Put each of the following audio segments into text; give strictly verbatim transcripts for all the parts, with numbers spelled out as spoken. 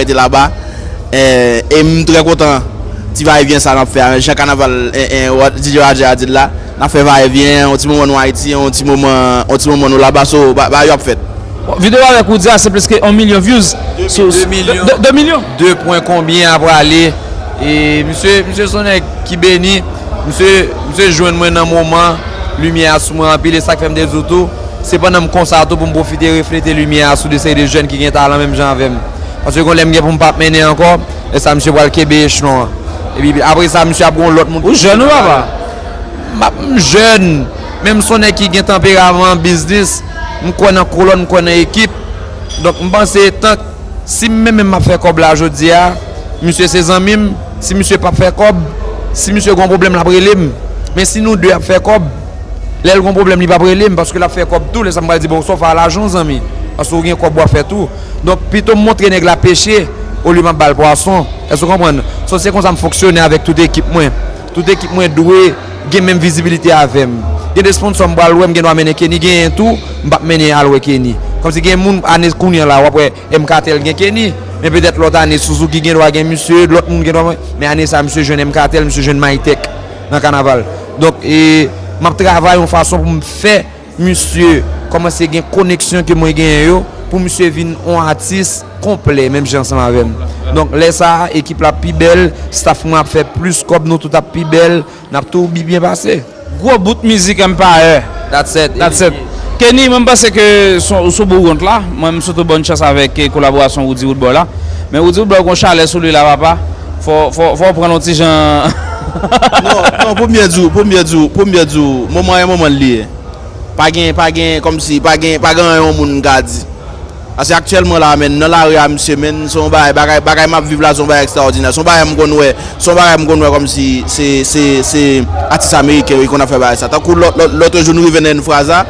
Te laba. E, e m trè kontan ti vayevyen sa n ap fè a. Jan kanaval, e, e, D J Roger a di l la, n ap fè vayevyen, yon ti moman nou Ayiti, yon ti moman, yon ti moman nou laba, so, ba- bagay yo ap fèt. Videyo avèk Roody a se plis ke yon milyon views. Sou- de milyon. De- de milyon. De pwen konbyen ap prale. E misye, misye se yon nèg ki beni. Misye, misye jwenn mwen nan moman limyè a sou mwen anpil, e sa k fè m te di w tou, se pandan m konsa tou pou m pwofite reflete limyè a sou de seri de jèn ki gen talan menm jan avè m. Paske gen lè m gen pou m p ap mennen ankò, e sa misye pral kenbe echelon an. Epi apre sa, misye ap gen yon lòt moun. Ou jèn wi papa. M ap- m jèn, men m se yon nèg ki gen tanperaman biznis, m kwè nan kolòn, m kwè nan ekip. Donk, m panse tank si m menm menm m ap fè kòb la jodi a, misye se zanmi m, si misye p ap fè kòb, si misye gen yon pwoblèm, l ap rele m. Men si nou de ap fè kòb, lè l gen yon pwoblèm, li p ap rele m, paske l ap fè kòb tou, lè sa m pral di, bon, sa w fè a lajan w, zanmi. Paske w gen kòb w ap fè tou. Donk, pito m montre nèg la peche, olye m ap ba l pwason. Èske w konprann? So, se konsa m fonksyone avèk tout ekip mwen. Tout ekip mwen dwe gen menm vizibilite avè m. Gen de sponsò m pral wè, m gen dwa mennen Kenny genyen tou, m p ap mennen al wè Kenny. Kòmsi gen moun ane kounye a la, w ap wè M Kartel gen Kenny, men petèt lòt ane Suzuki gen dwa gen misye, lòt moun gen dwa, men ane sa misye jwenn M Kartel, misye jwenn Maytech nan kanaval. Donk, e, m ap travay yon fason pou m fè misye kòmanse gen koneksyon ke mwen genyen yo, pou misye vin yon atis konplè, menm jan ansanm avè m. Donk, lè sa a, ekip la ap pi bèl, staff mwen ap fè plis kòb, nou tout ap pi bèl, n ap tou bi- byen pase. Gwo bout mizik Empire. That's it. That's it. Kenny, mwen m panse ke sou, sou bout wont la, mwen m swete w bòn chans avèk, eh, kolaborasyon Roody Roodboy la. Men Roody Roodboy gon chalè sou li la, papa. Fò, fò, fò w pran l yon ti jan. Non, non, pou m byen di w, pou m byen di w, pou m byen di w, moman an e moman l ye. Pa gen, pa gen, kòmsi, pa gen, pa gen anyen yon moun ka di. Paske aktyèlman la, menn, nan lari a, misye, menn, se yon bagay, bagay, bagay m ap viv la, se yon bagay ekstraòdinè. Se yon bagay m konn wè, se yon bagay m konn wè kòmsi se, se, se atis ameriken yo ki konn ap fè bagay sa. Tankou lòt, lòt, lòt jou nou rive nan Infraza,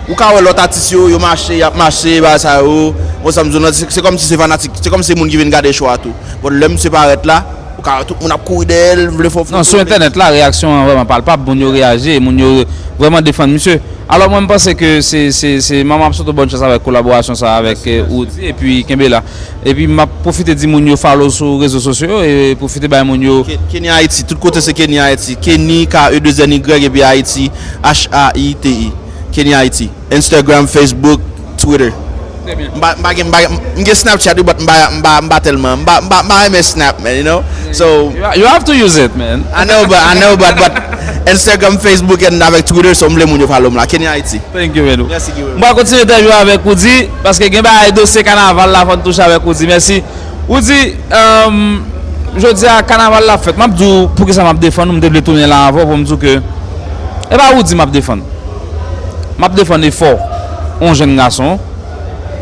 ou ka wè lòt atis yo, yo mache, y ap mache, bagay sa yo. Bon, sa m di w nan, se, se kòmsi se fanatik, se kòmsi se moun ki vin gade cho a tou. Bon, lè misye parèt la, ou ka wè tout moun ap kouri dèyè l, vle fè w foto. Non, sou entènèt la, reyaksyon an vrèman palpab, moun yo reyaji, moun yo vrèman defann misye. Alò, mwen, m panse ke se, se, se, mwen, m ap swete w bòn chans avèk kolaborasyon sa a avèk, eh, Roody, epi kenbe la. Epi m ap pwofite di moun yo follow sou rezo sosyo yo, e pwofite bay moun yo. Ke- Kenny Haiti, tout kote se Kenny Haiti. Kenny, K E deux N Y, epi Haiti, H A I T I. Kenny Haiti. Instagram, Facebook, Twitter. Trè byen. M pa, m pa gen, m pa, m gen Snapchat wi, but m pa, m pa, m pa tèlman, m pa, m pa, m pa renmen Snap, man, you know? So, you, you have to use it, man. I know, but, I know, but, but Instagram, Facebook, and avèk Twitter, so m vle moun yo follow m la. Kenny Haiti. Thank you, man. Mèsi, Guillaume. M pral kontinye entèvyou avèk Roody, paske gen bagay dosye kanaval la, fò n touche avèk Roody. Mèsi. Roody, um, jodi a, kanaval la fèt. M ap di w poukisa m ap defann ou, m te vle tounen la avè w pou m di w ke e pa Roody m ap defann. M ap defann efò yon jèn gason,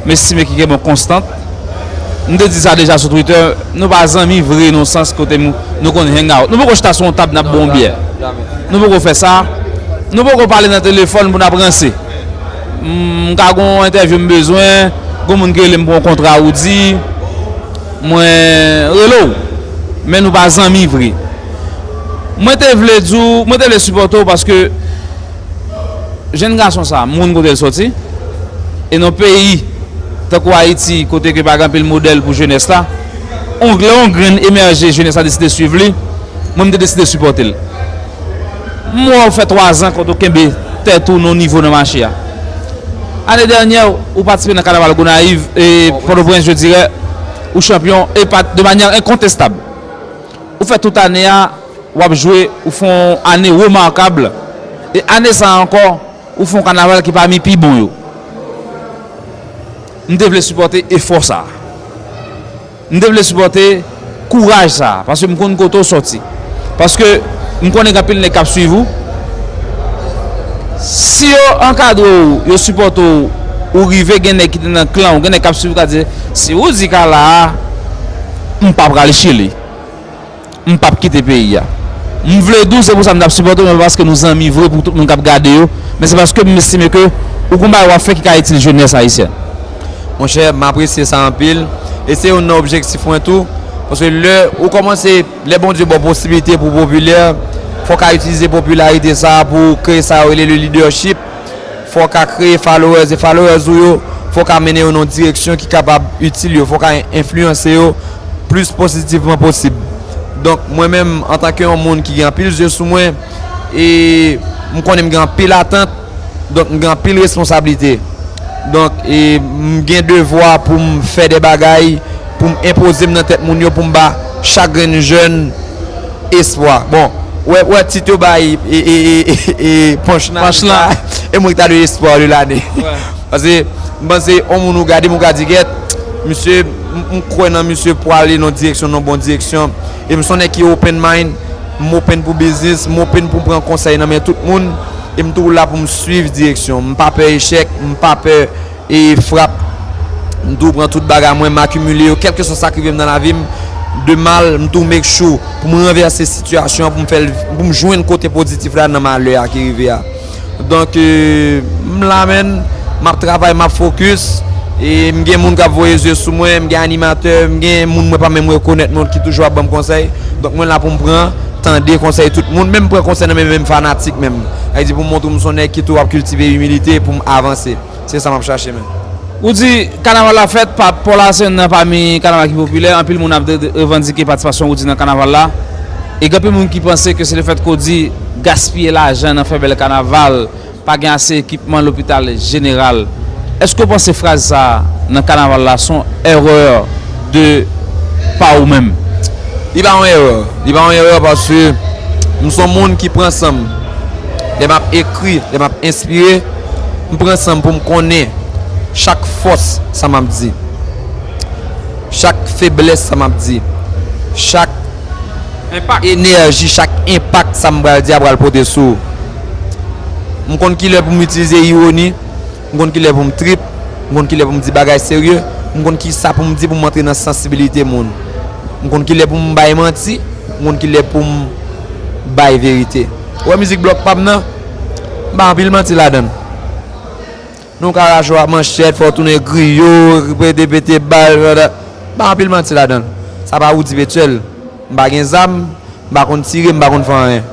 m estime ki gen bon konstant. M te di sa deja sou Twitter, nou pa zanmi vre nan sans kote nou, nou konn hang out. Nou poko chita sou yon tab n ap bwè yon byè. Nou poko fè sa. Nou poko pale nan telefòn pou n ap ranse. M ka gen yon entèvyou m bezwen, gen moun ki rele m pou yon kontra Roody, mwen rele w. Men nou pa zanmi vre. Mwen te vle di w, mwen te vle sipòte w paske jèn gason sa, m konn kote l soti. E nan peyi tankou Ayiti, kote ke pa gen anpil modèl pou jenès la, on, lè yon grenn emèje, jenès la deside swiv li, mwen m te deside sipòte l. M wè w fè twa zan kote w kenbe tèt ou nan nivo nan mache a. Ane dènyè, ou patisipe nan kanaval Gonayiv e Pòtoprens, je dirais, ou chanpyon e pa de manyè enkontestab. Ou fè tout ane a, w ap jwe, ou fè yon ane remakab. E ane sa a ankò, ou fè yon kanaval ki pami pi bon yo. M te vle sipòte efò sa a. M te vle sipòte kouraj sa a, paske m konn kote w sòti. Paske m konnen gen anpil nèg k ap swiv ou. Si yo ankadre w, yo sipòte w, ou rive gen nèg ki te nan klan ou, gen nèg k ap swiv ou, ka di, si Roody ka la a, m pa pral chile. M p ap kite peyi a. M vle di w, se pou sa m t ap sipòte w, men pa paske nou zanmi vre pou tout moun k ap gade yo, men se paske m estime ke ou gon bagay w ap fè ki ka itil jenès ayisyèn. Monchè, m apresye sa anpil. E se youn nan objektif mwen tou. Paske lè ou kòmanse, lè Bondye ba w posibilite pou w popilè, fò w ka itilize popilarite sa a pou w kreye sa yo rele le leadership. Fò w ka kreye followers, e followers ou yo, fò w ka mennen yo nan yon direksyon ki kapab itil yo, fò w ka enfliyanse yo plis pozitivman posib. Donk, mwen menm, antanke yon moun ki gen anpil zye sou mwen, e m konnen m gen anpil atant, donk m gen anpil responsablite. Donk, e m gen devwa pou m fè de bagay, pou m enpoze m nan tèt moun yo, pou m ba chak grenn jèn espwa. Bon, wè, wè tit yo bay e, e, e, e, e punchline. Punchline. E mwen ki ta dwe espwa de lane. Paske m panse yon moun ou gade m ou ka di gèt, misye, m, m kwè nan misye pou ale nan direksyon, nan bon direksyon. E m son nèg ki open mind, m open pou biznis, m open pou m pran konsèy nan men tout moun, e m toujou la pou m swiv direksyon. M pa pè echèk, m pa pè e frap. M toujou pran tout bagay mwen, m akimile yo, kèlkeswa sa k rive m nan lavi m, de mal, m toujou make sure pou m ranvèse sitiyasyon an, pou m fè l, pou m jwenn kote pozitif la nan malè a ki rive a. Donk, e, m la, menn, m ap travay, m ap fokis, e m gen moun k ap voye zye sou mwen, m gen animatè, m gen moun mwen pa menm rekonèt non ki toujou ap ban m konsèy. Donk, mwen la pou m pran, tande konsèy tout moun, menm pran konsèy nan men menm fanatik menm. Sa vle di pou m montre m son nèg ki toujou ap kiltive imilite pou m avanse. Se sa m ap chache, menn. Ou di kanaval la fèt, pa, Pòl la se youn nan pami kanaval ki popilè, anpil moun ap de, de, revandike patisipasyon Roody nan kanaval la. E gen anpil moun ki panse ke se lefèt ke w di gaspiye lajan nan fè bèl kanaval, pa gen ase ekipman lopital jeneral. Èske w panse fraz sa a nan kanaval la se yon erè de pa ou menm? Li pa yon erè. Li pa yon erè paske m se yon moun ki pran san m. Lè m ap ekri, lè m ap enspire, m pran san m pou m konnen chak fòs sa m ap di, chak feblès sa m ap di, chak enpak, enèji, chak enpak sa m pral di a pral pote sou ou. M konn kilè pou m itilize iwoni, m konn kilè pou m trip, m konn kilè pou m di bagay serye, m konn kisa pou m di pou m antre nan sansibilite moun. M konn kilè pou m bay manti, m konn kilè pou m bay verite. Ou wè mizik blòk pa m nan, m bay anpil manti ladan l. Nou ka rache w ak manchèt, fè w tounen griyo, pete, pete bal, pa anpil manti ladan l. Sa pa Roody Petuel. M pa gen zam, m pa konn tire, m pa konn fè anyen.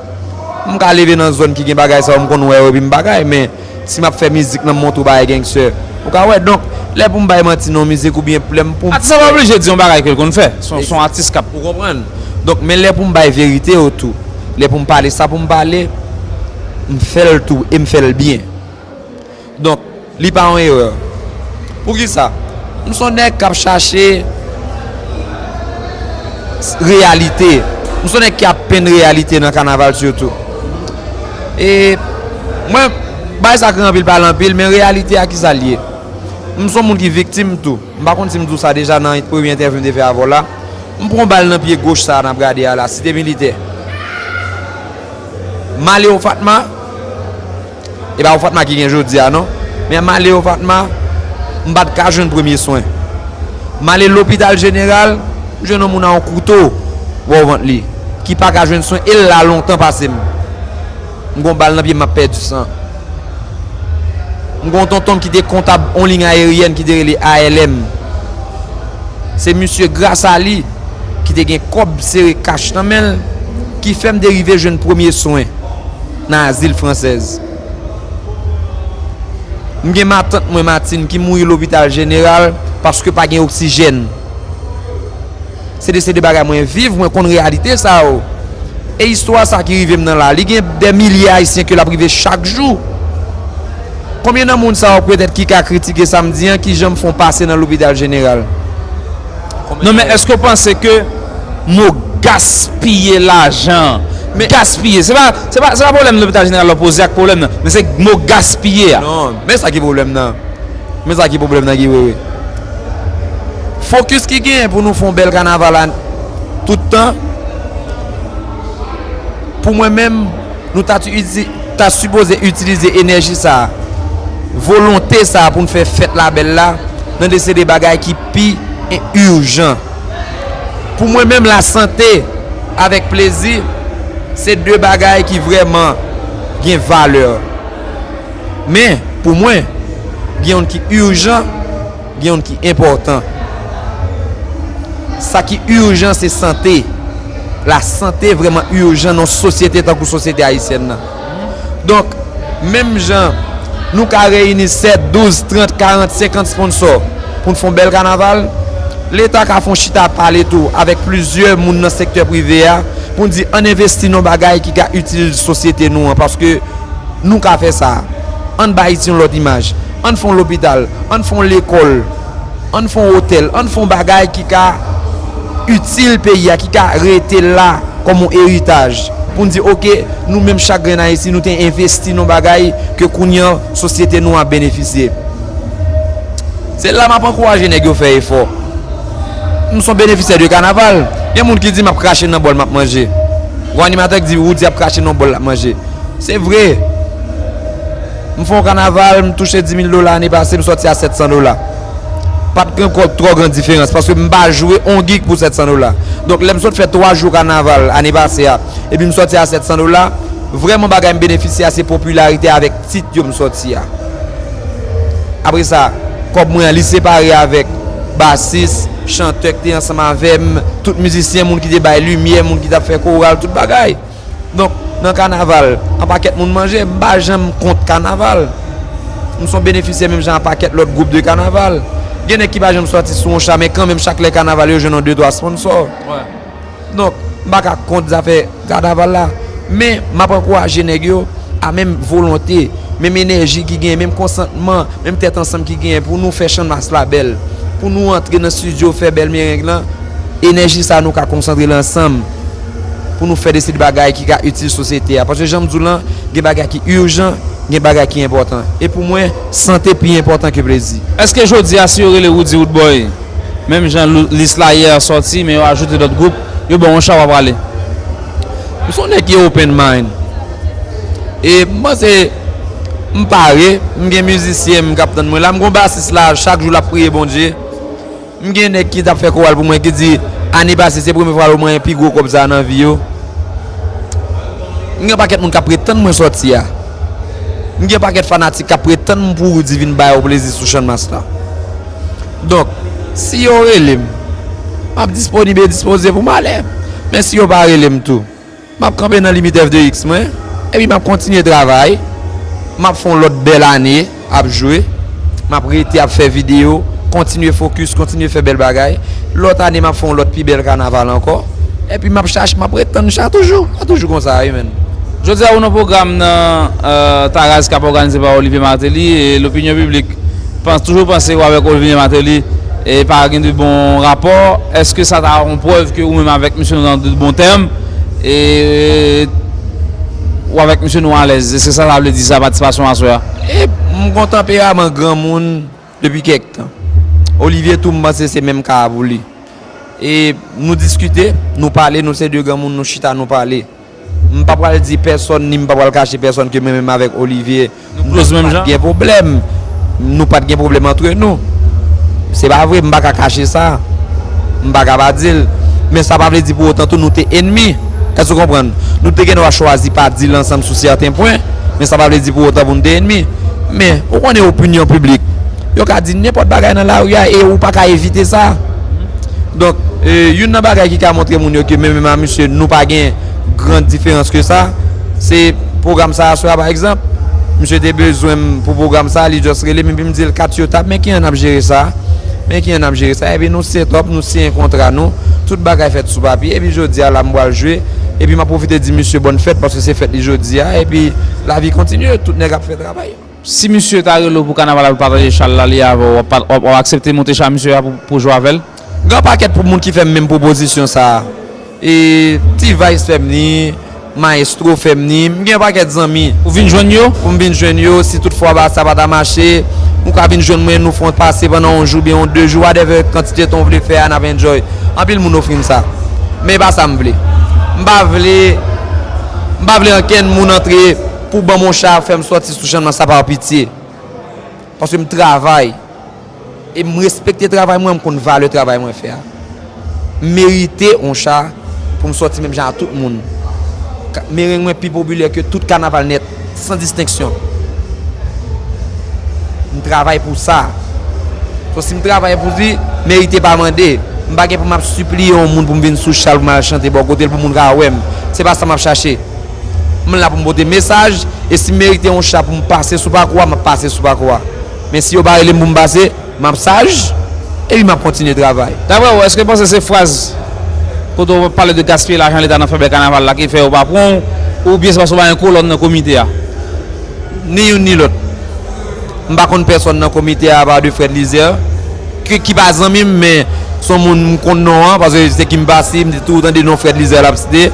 M ka leve nan zòn ki gen bagay sa yo, m konn wè yo epi m bagay, men si m ap fè mizik nan m montre w bagay gangster, ou ka wè. Donk, lè pou m bay manti nan yon mizik oubyen lè m pou m... Atis la pa oblije di yon bagay ke l konn fè. Se yon, se yon atis k ap... Ou konprann? Donk, men lè pou m bay verite yo tou, lè pou m pale sa pou m pale, m fè l tou e m fè l byen. Donk, li pa yon erè. Poukisa? M se yon nèg k ap chache reyalite. M se yon nèg ki ap penn reyalite nan kanaval sitou. E mwen, bagay sa gen anpil pale anpil, men reyalite a kisa l ye? M se yon moun ki viktim tou. M pa konn si m di w sa deja nan premye entèvyou m te fè avè w la. M pran bal nan pye goch sa a n ap gade a la, Site Militè. Malero Fatma, e pa Fatma ki gen jodi a non. Men m ale o Fatma, m pa t ka jwenn premye swen. M ale lopital jeneral, m jwenn yon moun a yon kouto bò vant li, ki pa ka jwenn swen, e l la lontan pase m. M gon bal nan pye m, m ap pèdi san. M gon tonton m ki te kontab yon liy ayeryèn ki te rele A L M. Se misye, gras a li, ki te gen kòb sere kach nan men l, ki fè m te rive jwenn premye swen nan Azil Fransèz. M gen matant mwen, Martine, ki mouri lopital jeneral paske pa gen oksijèn. Se de, se de bagay mwen viv, mwen konn reyalite sa yo. E istwa sa ki rive m nan la, li gen dè milye Ayisyen ke l ap rive chak jou. Konbyen nan moun sa yo petèt ki ka kritike sa m di an, kijan m fè w pase nan lopital jeneral? Non, men èske w panse ke mo gaspiye lajan, gaspiye, se pa, se pa, se pa pwoblèm lopital jeneral la poze ak pwoblèm nan, men se mo gaspiye a. Non, men sa ki pwoblèm nan. Men sa ki pwoblèm nan, Guy Wewe. Fokis ki genyen pou nou fè yon bèl kanaval a tout tan, pou mwen menm, nou ta, ta sipoze itilize enèji sa a, volonte sa a pou n fè fèt la bèl la, nan de se de bagay ki pi ijan. Pou mwen menm, lasante avèk plezi, se de bagay ki vrèman gen valè. Men, pou mwen, gen youn ki ijan, gen youn ki enpòtan. Sa ki ijan, se sante. Lasante vrèman ijan nan yon sosyete tankou sosyete ayisyèn nan. Donk, menm jan Nou ka reyini sèt, douz, trant, karant, senkant sponsò pou n fè yon bèl kanaval. Leta ka fè yon chita pale tou avèk plizyè moun nan sektè prive a pou n di ann envesti nan bagay ki ka itil sosyete nou an, paske nou ka fè sa. Ann ba Ayiti yon lòt imaj. Ann fè yon lopital, ann fè yon lekòl, ann fè yon otèl, ann fè yon bagay ki ka itil peyi a, ki ka rete la kòm yon eritaj. Pou n di, oke, nou menm chak grenn Ayisyen, nou te envesti nan bagay ke kounye a sosyete nou ap benefisye. Se la m ap ankouraje nèg yo fè efò. M se yon benefisyè de kanaval. Gen moun ki di m ap krache nan bòl m ap manje. Gon animatè ki di Roody ap krache nan bòl l ap manje. Se vre. M fè yon kanaval, m touche dis mil dola ane pase, m sòti a sèt san dola. Pa t gen twò, twò gran diferans, paske m pa jwe on gig pou sèt san dola. Donk, lè m sot fè twa jou kanaval ane pase a, epi m sòti a sèt san dola, vrèman bagay m benefisye a se popilarite avèk tit yo m sòti a. Apre sa, kòb mwen an, li separe avèk basis, chantè ki te ansanm avè m, tout mizisyen, moun ki te bay limyè, moun ki t ap fè koral, tout bagay. Donk, nan kanaval, an pakèt moun manje, m pa janm kont kanaval. M se yon benefisyè menm jan an pakèt lòt gwoup de kanaval. Gen nèg ki pa janm sòti sou yon cha, men kanmenm chak lè kanaval yo jwenn yon de twa sponsò. Donk, m pa ka kont zafè kanaval la. Men, m ap ankouraje nèg yo a menm volonte, menm enèji ki genyen, menm konsantman, menm tèt ansanm ki genyen pou nou fè Channmas la bèl. Pou nou antre nan estidyo, fè bèl mereng lan, enèji sa nou ka konsantre l ansanm pou nou fè de seri de bagay ki ka itil sosyete a. Paske jan m di w lan, gen bagay ki ijan, gen bagay ki enpòtan. E pou mwen, sante pi enpòtan ke plezi. Èske jodi a, si yo rele Roody Roodboy, menm jan lou- lis la yè sòti, men yo ajoute lòt gwoup, yo ba w yon cha w ap prale? M se yon nèg ki open mind. E m panse m pare, m gen mizisyen m k ap tann mwen la, m gon basis la, chak jou l ap priye Bondye. M gen nèg ki t ap fè koral pou mwen ki di, ane pase se premye fwa yo manyen pi gwo kòb sa a nan vi yo. M gen pakèt moun k ap ret tann mwen sòti a. M gen pakèt fanatik k ap ret tann m pou Roody vin ba yo plezi sou Channmas la. Donk, si yo rele m, m ap disponib e dispoze pou m ale. Men si yo pa rele m tou, m ap kanpe nan limit F de X mwen, epi m ap kontinye travay. M ap fè yon lòt bèl ane ap jwe. M ap rete ap fè videyo, kontinye fokis, kontinye fè bèl bagay. Lòt ane, m ap fè yon lòt pi bèl kanaval ankò. Epi m ap chache, m ap ret tann cha toujou. Sa toujou konsa, wi, menn. Jodi a, ou nan pwogram nan, euh, Taraz k ap òganize pa Olivier Martelly e lopinyon piblik panse, toujou panse w avèk Olivier Martelly e pa gen de bon rapò. Èske sa ta yon prèv ke ou menm avèk misye nou nan de bon tèm e ou avèk misye nou alèz? Èske sa ta vle di sa, patisipasyon aswè a? E m gon tanperaman granmoun depi kèk tan. Olivier tou, m panse se menm ka a pou li. E nou diskite, nou pale, nou se de granmoun, nou chita, nou pale. M pa pral di pèsonn, ni m pa pral kache pèsonn ke mwen menm avèk Olivier, nou pa t gen pwoblèm. Nou pa t gen pwoblèm antre nou. Se pa vre, m pa ka kache sa. M pa ka pa di l. Men sa pa vle di pou otan tou nou te ènmi. Èske w konprann? Nou te gen dwa chwazi pa di l ansanm sou sèten pwen, men sa pa vle di pou otan pou n te ènmi. Men, ou konnen opinyon piblik. Yo ka di nenpòt bagay nan lari a e ou pa ka evite sa. Donk, e, youn nan bagay ki ka montre moun yo ke menm menm a misye, nou pa gen gran diferans ke sa, se pwogram sa aswè a, pa egzanp. Misye te bezwen m pou pwogram sa, li just rele m, epi m di l, Katyota, men kijan n ap jere sa? Men kijan n ap jere sa? Epi nou set up, nou siyen kontra nou, tout bagay fèt sou papye, epi jodi a la m pral jwe, epi m ap pwofite di misye bòn fèt, paske se fèt li jodi a, epi lavi kontinye, tout nèg ap fè travay yo. Si misye ta rele w pou kanaval la pou pataje cha l la, li avè w, w ap pa, w ap, w ap aksepte monte cha misye a pou, pou jwe avè l? Gen yon pakèt pou moun ki fè m menm pwopozisyon sa a. E T-Vice fè m ni, Maestro fè m ni, m gen yon pakèt zanmi. Ou vin jwenn yo? Pou m vin jwenn yo, si toutfwa ba sa pa ta mache, ou ka vin jwenn mwen, nou fè yon pase pandan yon jou, byen yon de jou, whatever kantite tan w vle fè a, n ap enjoy. Anpil moun ofri m sa. Men e pa sa m vle. M pa vle, m pa vle ankenn moun antre pou ban m yon cha, fè m sòti sou Channmas la pa pitye. Paske m travay. E m respekte travay mwen, m konn valè travay mwen fè a. M merite yon cha pou m sòti menm jan a tout moun. Ka- Mereng mwen pi popilè ke tout kanaval nèt, san distenksyon. M travay pou sa. So, si m travay pou li, merite pa mande. M pa gen pou m ap sipliye yon moun pou m vin sou cha l pou m al chante bò kote l pou moun ka wè m. Se pa sa m ap chache. M la pou m pote mesaj, e si m merite yon cha pou m pase sou pakou a, m ap pase sou pakou a. Men si yo pa rele m pou m pase, m ap saj, epi m ap kontinye travay. Daprè ou, èske w panse se fraz kote w pale de gaspiye lajan leta nan fè bèl kanaval la ki fè yo pa pran w, oubyen se paske w pa gen kolòn nan komite a? Ni youn ni lòt. M pa konn pèsòn nan komite a apa de Frèd Lizè, ki, ki pa zanmi m, men se yon moun m konn non an, paske se ki m pase, m te toujou tande non Frèd Lizè l ap site.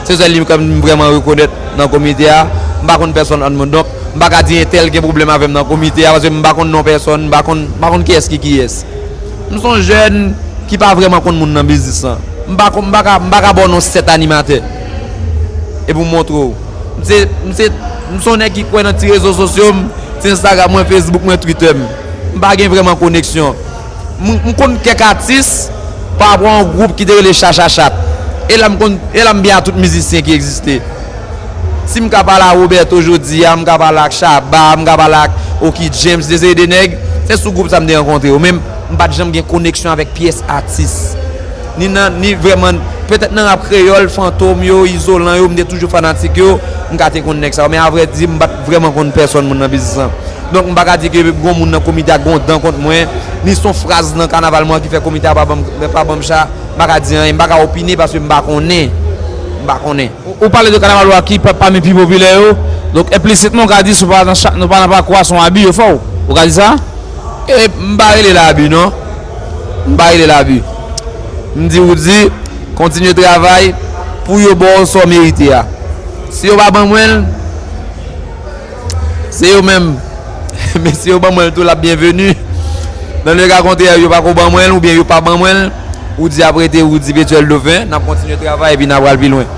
Se sèl li m vrèman rekonèt nan komite a. M pa konn pèsòn lòt moun. Donk, m pa ka di entèl gen pwoblèm avè m nan komite a, paske m pa konn non pèsòn, m pa konn, m pa konn kiyès ki kiyès. M se yon jèn ki pa vrèman konn moun nan biznis lan. M pa konn, m pa ka, m pa ka ba w non sèt animatè. Epi m montre w. M se, m se, m se yon nèg ki kwè nan ti rezo sosyo m, ti Instagram mwen, Facebook mwen, Twitter m. M pa gen vrèman koneksyon. M, m konn kèk atis pa rapò a yon gwoup ki te rele Chachachat. E la m konn, e la m byen a tout mizisyen ki egziste. Si m ka pale a Roberto jodi a, m ka pale ak Shabba, m ka pale ak Oky James, de seri de nèg, se sou gwoup sa m te rankontre yo. Men m pa t janm gen koneksyon avèk pyès atis. Ni nan, ni vrèman, petèt nan rap kreyòl, Fantom yo, Izolan yo, m te toujou fanatik yo, m ka te konn nèg sa yo. Men avrèdi, m pa t vrèman konn pèsòn moun nan biznis lan. Donk, m pa ka di ke gon moun nan komite a gon dan kont mwen, ni se yon fraz nan kanaval mwen ki fè komite a pa ban m, pa ban m cha, m pa ka di anyen, m pa ka opine paske m pa konnen. M pa konnen. Ou, ou pale de kanaval ou a ki pa, pami pi popilè yo. Donk, enplisitman, ou ka di si w pa nan cha-, nou pa nan pakou a, se yon abi yo fè w. Ou ka di sa? E m pa rele l abi, non. M pa rele l abi. M di ou di, kontinye travay pou yo ba w sa w merite a. Si yo pa ban mwen l, se yo menm. Men si yo ban mwen l tou, l ap byenveni. Dans le cas contraire, yo pa ko ban mwen l, oubyen yo pa ban mwen l, ou di ap rete, ou di Petyèl Dofen, n ap kontinye travay epi n ap pral pi lwen.